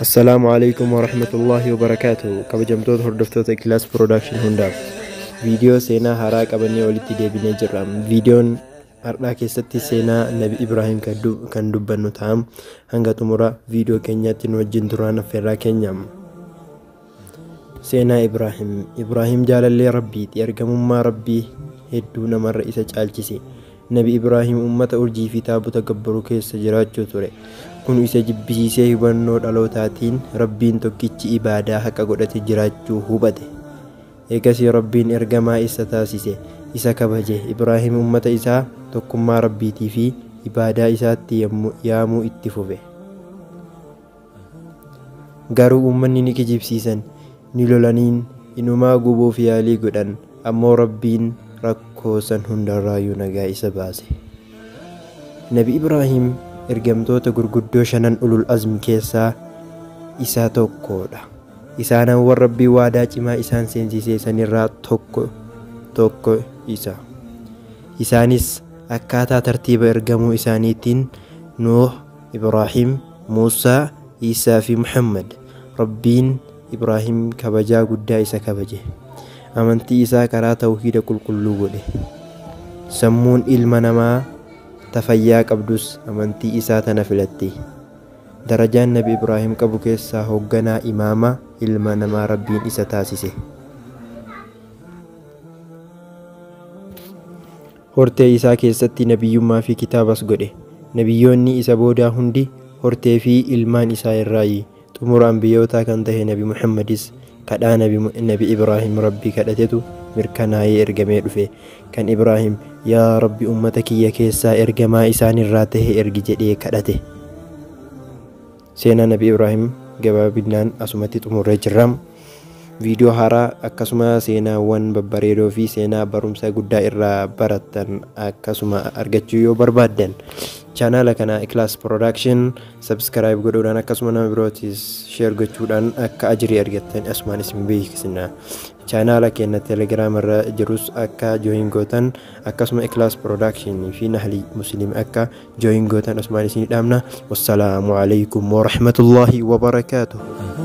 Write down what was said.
Assalaamu alaikum warahmatullaahi wabarakaatuh. Kabajamtoota hordoftoota Iklaas Production hundaaf viidiyoo seenaa haaraa qabannee walitti deebinee jirra. Viidiyoon har'aa keessatti seenaa Nabi Ibraahim kan dubbannu ta'a. Hanga xumura viidiyoo keenyaatti nu wajjin turaan affeerraa keenya. Seenaa Ibraahim. Ibraahim jaalallee Rabbiiti. Ergamummaa Rabbii hedduu namarra isa caalchise. Nabi Ibraahim uummata urjii fi taabota gabbaruu keessa jiraachuu ture. Kun isa jibbisiisee hubannoo dhalootaatiin Rabbiin tokkichi ibaadaa haqa godhate jiraachuu hubate. Eegasii Rabbiin ergamaa isa taasise, isa kabaje. Ibraahim uummata isaa tokkummaa Rabbiitii fi ibaadaa isaatti yaamuu itti fufe. Garuu uummanni ni kijibsiisan, ni lolaniin, inumaa gubuuf yaalii godhan. Ammoo Rabbiin rakkoo san hundarraayyuu nagaa isa baase. Nabi Ibraahim ergamtoota gurguddoo shanan ulul azm keessaa isa tokkodha. Isaanawwan Rabbii waadaa cimaa isaan seensisee sanirraa tokko tokko isa. Isaanis akkaataa tartiiba ergamuu isaaniitiin Nuuh, Ibraahim, Muusaa, Iisaa fi Muhammad. Rabbiin Ibraahim kabajaa guddaa isa kabaje. Amantii isaa karaa tawhiida qulqulluu godhe. Sammuun ilma namaa tafayyaa qabdus amantii isaa tana filatte. Darajaan Nabi Ibraahim qabu keessaa hoogganaa imaama ilma namaa Rabbiin isa taasise. Hortee isaa keessatti nabiyyummaa fi kitaabas godhe. Nabiyyoonni isa boodaa hundi hortee fi ilmaan isaa irraayi. Xumura ambiyootaa kan tahe Nabi Muhammadis kadhaa Nabi Ibraahim Rabbi kadhatetu mirkanaa'ee ergamee dhufe. Kan Ibraahim yaa Rabbi ummata kiyya keessaa ergamaa isaanirraa tahe ergi jedhee kadhate. Seenaa Nabi Ibraahim gabaabinaan asumatti xumurree jirra. Viidiyoo haaraa akkasuma seenaawwan babbareedoo fi seenaa barumsa guddaa irraa barattan akkasuma argachuu yoo barbaaddan chaanaala kana Iklaas Production subscribe godhuudhaan akkasuma nama birootis share gochuudhaan akka ajirii argattan asumaan isin beeksisna. Chaanaala keenya Telegram irra jirus akka join gootan akkasuma Iklaas Production fi Nahli Muslim akka join gootan asumaan isin dhaamna. Wassalaamu alaikum warahmatullaahi wabarakaatuh.